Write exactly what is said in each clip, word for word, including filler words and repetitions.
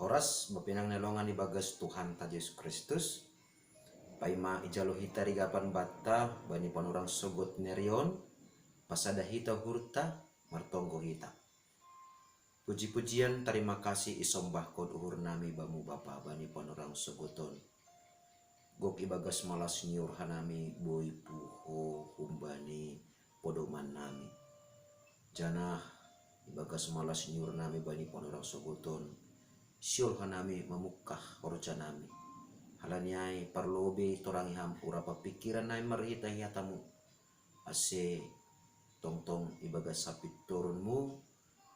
Horas bapinang ni longan ibagas Tuhanta Jesus Kristus. Paima ijalo hita rigapan banta bani panorang sogot ni ari on, pasada hita uhurta, martonggo hita. Puji-pujian tarima kasih isombahkon uhur nami bamu Bapa bani panorang sogot on. Gok ibagas malas ni uhur hanami boi puho humbani podoman nami. Janah ibagas malas ni uhur nami bani panorang sogot on, sihol hanami mamungkah horja nami. Halani ai parlobe torangi ham uhur papikiran nami marhita-hita hatamu. Ase tongtong ibagas sapintoronmu,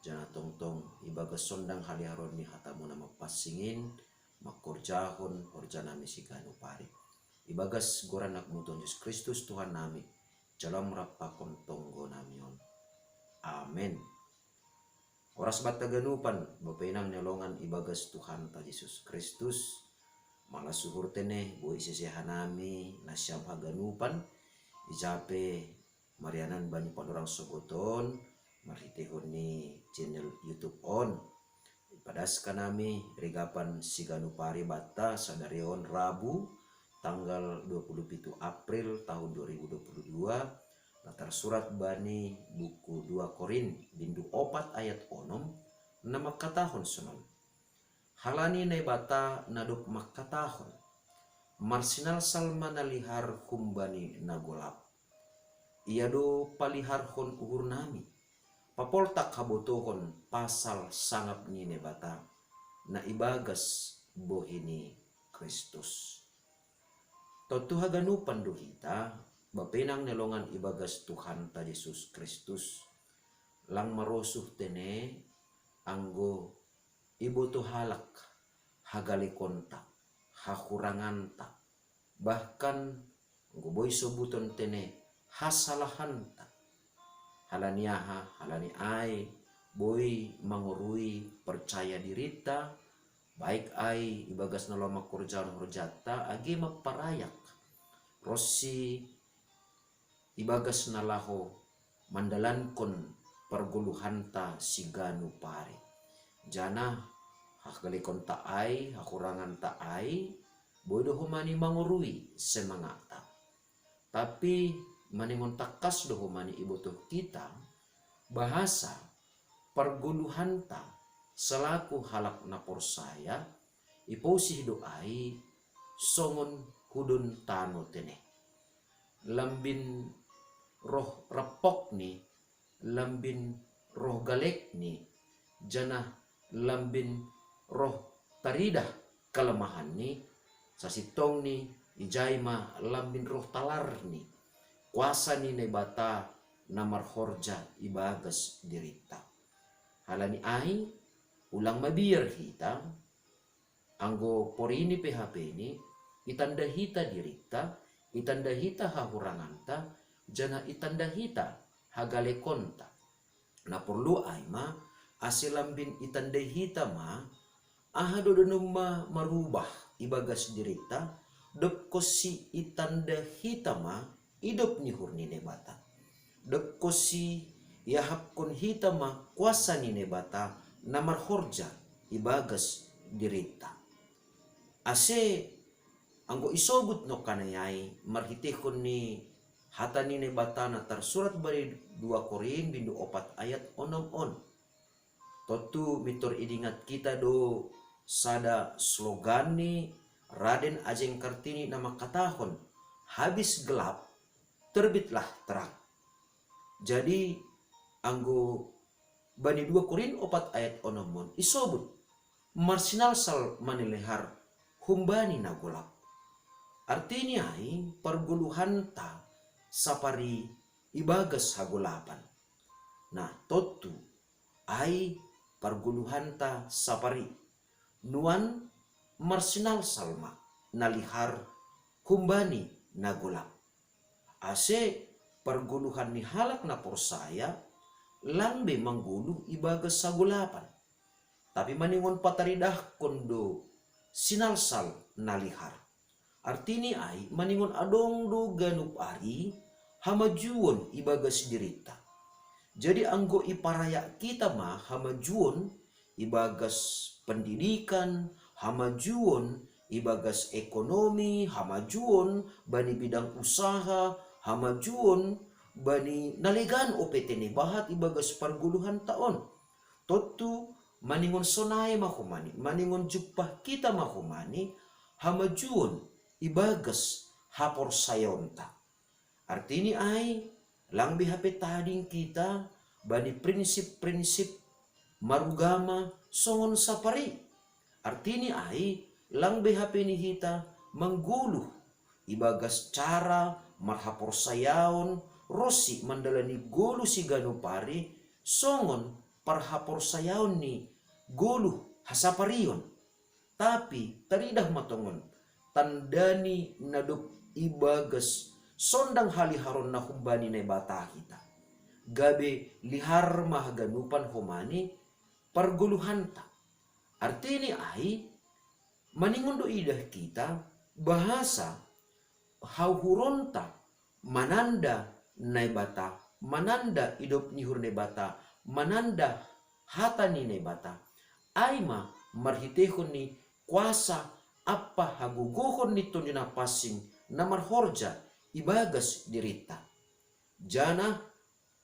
janah tongtong ibagas sondang haliaron ni hatamu na mapansing in, mangkorjahon horja nami siganup ari. Ibagas goran anakmu Tuhan Jesus Kristus Tuhan nami, jalo am rap pakon tonggo nami on. Amen. Horas banta ganupan, bapinang ni longan ibagas Tuhanta Jesus Kristus. Malas uhur tene boi isese hanami nasiam haganupan, ija pe marianan bani panorang sogot on, marhiteihon ni channel YouTube on. Ipadaskan nami rigapan siganup ari banta sadari on Rabu, tanggal dua puluh pitu April tahun dua ribu dua puluh dua, na tarsurat bani buku dua Korin bindu opat ayat onom, na mangkatahon sonon: Halani Naibata na dob mangkatahon: Marsinalsal ma na lihar humbani na golap. Ia do paliharhon uhur nami, papoltak habotohon pasal sangap ni Naibata, na ibagas bohi ni Kristus. Tontu haganupan do hita, bapinang ni longan ibagas Tuhanta Jesus Kristus. Lang marosuh tene, anggo ibotoh halak hagalekonta, hahuranganta, bahkan anggo boi sobuton tene hasalahanta. Halani aha? Halani ai boi mangorui percaya dirinta, baik ai ibagas na laho mangkorjahon horjanta, age mamparayak ronsi ibagas na laho mandalankon pargoluhanta siganup ari. Janah hagalekonta ai, hahuranganta ai, boi do homa ni mangorui semangatta. Tapi maningon tangkas do homa ni ibotoh hita, bahasa pargoluhanta selaku halak na porsaya, ipousih do ai songon hudon tano tene. Lambin roh rempokni, lambin roh galekni, janah lambin roh taridah kalemahanni, sasintongni ijai ma lambin roh talarni, kuasa ni Naibata na marhorja ibagas dirinta. Halani ai, ulang mabiar hita, anggo porini pe hapeni, itanda hita dirinta, itanda hita hahuranganta, janah itanda hita hagalekonta. Na porlu ai ma, ase lambin itandai hita ma, aha do danum ma marubah ibagas dirinta, dob konsi itanda hita ma idop ni uhur ni Naibata. Dob konsi iahapkon hita ma kuasa ni Naibata na marhorja ibagas dirinta. Ase anggo isobut nongkanai ai marhiteihon ni hata ni Naibata na tarsurat bani dua Korin bindu opat ayat onom on. Tontu mintor idingat kita do sada slogan ni Raden Ajeng Kartini na mangkatahon, "Habis gelap, terbitlah terang." Jadi, anggo bani dua Korin opat ayat onom on isobut, "Marsinalsal ma na lihar humbani na golap." Artini ai pargoluhanta sapari ibagas hagolapan. Nah, tontu ai pargoluhanta sapari nuan marsinalsal ma na lihar humbani na golap. Ase pargoluhan ni halak na porsaya lang be manggoluh ibagas hagolapan, tapi maningon pataridahkon do sinalsal na lihar. Artini ai maningon adong do ganup ari hamajuon ibagas dirinta. Jadi anggo iparayak hita ma hamajuon ibagas pendidikan, hamajuon ibagas ekonomi, hamajuon bani bidang usaha, hamajuon bani nalegan opetene bahat ibagas pargoluhan taon. Tontu maningon sonai mahomani, maningon jumpah kita mahomani, hamajuon ibagas haporsayaonta. Artini ai, lang be hape tading kita bani prinsip-prinsip marugama songon sapari. Artini ai, lang be hape ni hita manggoluh ibagas cara marhaporsayaon ronsi mandalani goluh siganup ari songon parhaporsayaon ni goluh hasaparion. Tapi taridah ma tongon tandani na dob ibagas sondang haliharon na humbani Naibata hita. Gabe lihar ma haganupan homani pargoluhanta. Artini ai, maningon do idah kita bahasa hauhuronta mananda Naibata, mananda idop ni uhur Naibata, mananda hata ni Naibata, ai ma marhiteihon ni kuasa ampa hagogohon ni Tonduy Napansing na marhorja ibagas dirinta. Janah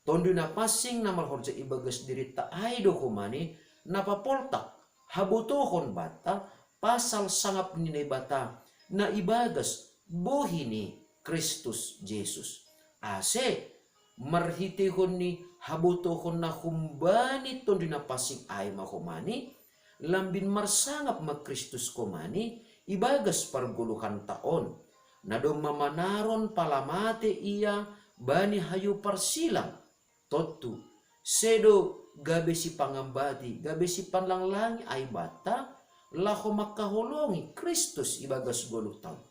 Tonduy Napansing na marhorja ibagas dirinta ai do homani na papoltak habotohon banta pasal sangap ni Naibata na ibagas bohi ni Kristus Jesus. Ase marhiteihon ni habotohon na humbani Tonduy Napansing ai ma homani, lambin marsangap ma Kristus homani ibagas pargoluhanta on, na domma manaron pala mate Ia bani hayu parsilang. Tontu, sedo gabe sipangambati, gabe sipanlanglangi ai banta, laho mangkaholongi Kristus ibagas goluhta on.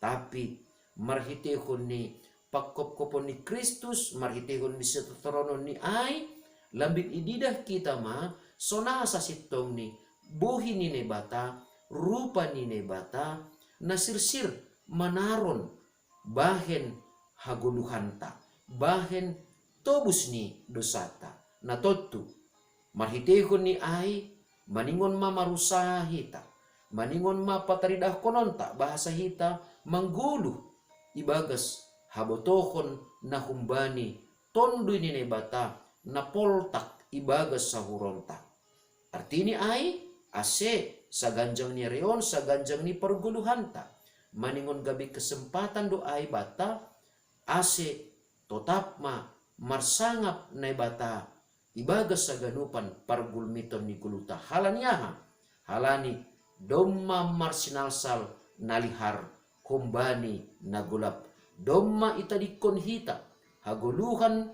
Tapi marhiteihon ni pangkopkopon ni Kristus, marhiteihon ni sitorononni ai, lambin ididah kita ma songon sasintongni bohi ni Naibata, rupa ni Naibata, na sirsir manaron bahen hagoluhanta, bahen tobus ni dosanta. Na tontu, marhiteihon ni ai, maningon ma marusaha hita, maningon ma pataridahkononta bahasa hita manggoluh ibagas habotohon na humbani Tonduy ni Naibata na poltak ibagas sahuronta. Artini ai, ase saganjang ni ari on, saganjang ni pargoluhanta, maningon gabe kesempatan do ai banta, ase totap ma marsangap Naibata ibagas saganupan pargulmiton ni goluhta. Halani aha? Halani domma marsinalsal na lihar humbani na golap, domma itadingkon hita hagoluhan,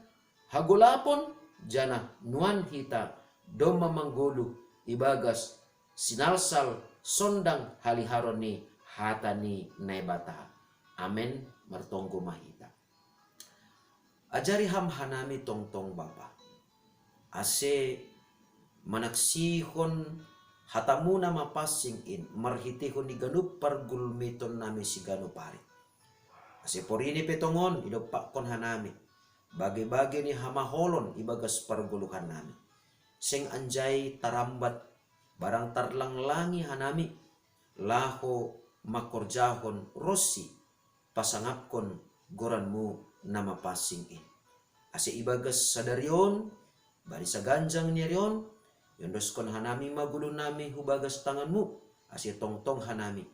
hagolapon, janah nuan hita domma manggoluh ibagas sinalsal sondang haliharon ni hata ni Naibata. Amen. Martonggo ma hita. Ajari Ham hanami tongtong Bapa, ase manaksihon hataMu na mapansing in marhiteihon ni ganup pargulmitonnami siganup ari. Ase porini pe tongon idompakkon hanami bagebage ni hamaolon ibagas pargoluhannami. Seng anjai tarambat, barang tarlanglangi hanami laho mangkorjahon ronsi pasangapkon goranMu na mapansing in. Ase ibagas sadari on, bani saganjang ni ari on, iondoskon hanami ma goluhnami hu bagas tanganMu, ase tongtong hanami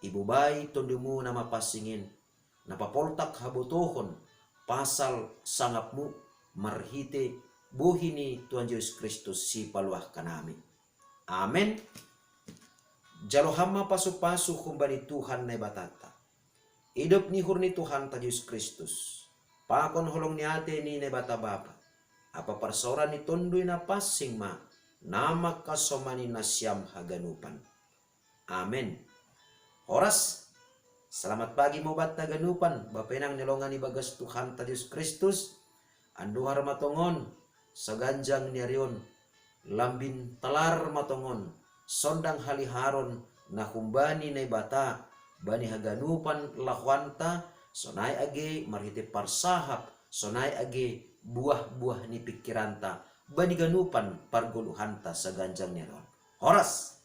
ibobai TonduyMu na mapansing in, na papoltak habotohon pasal sangapMu marhite bohi ni Tuhan Jesus Kristus Sipaluahkannami. Amen. Jalo Ham ma pasupasu humbani Tuhan Naibatanta, idop ni uhur ni Tuhanta Jesus Kristus, pakon holong ni ate ni Naibata Bapa, ampa parsaoran ni Tonduy Napansing ma na mangkasomani nasiam haganupan. Amen. Horas. Selamat pagi ma banta haganupan, bapa inang na hinaholongan ibagas Tuhanta Jesus Kristus. Anduhar ma tongon saganjang ni ari on, lambin talar ma tongon sondang haliharon na humbani Naibata bani haganupan lahoanta, sonai age marhite parsahap, sonai age buah-buah ni pingkiranta bani ganupan pargoluhanta saganjang ni ari on. Horas.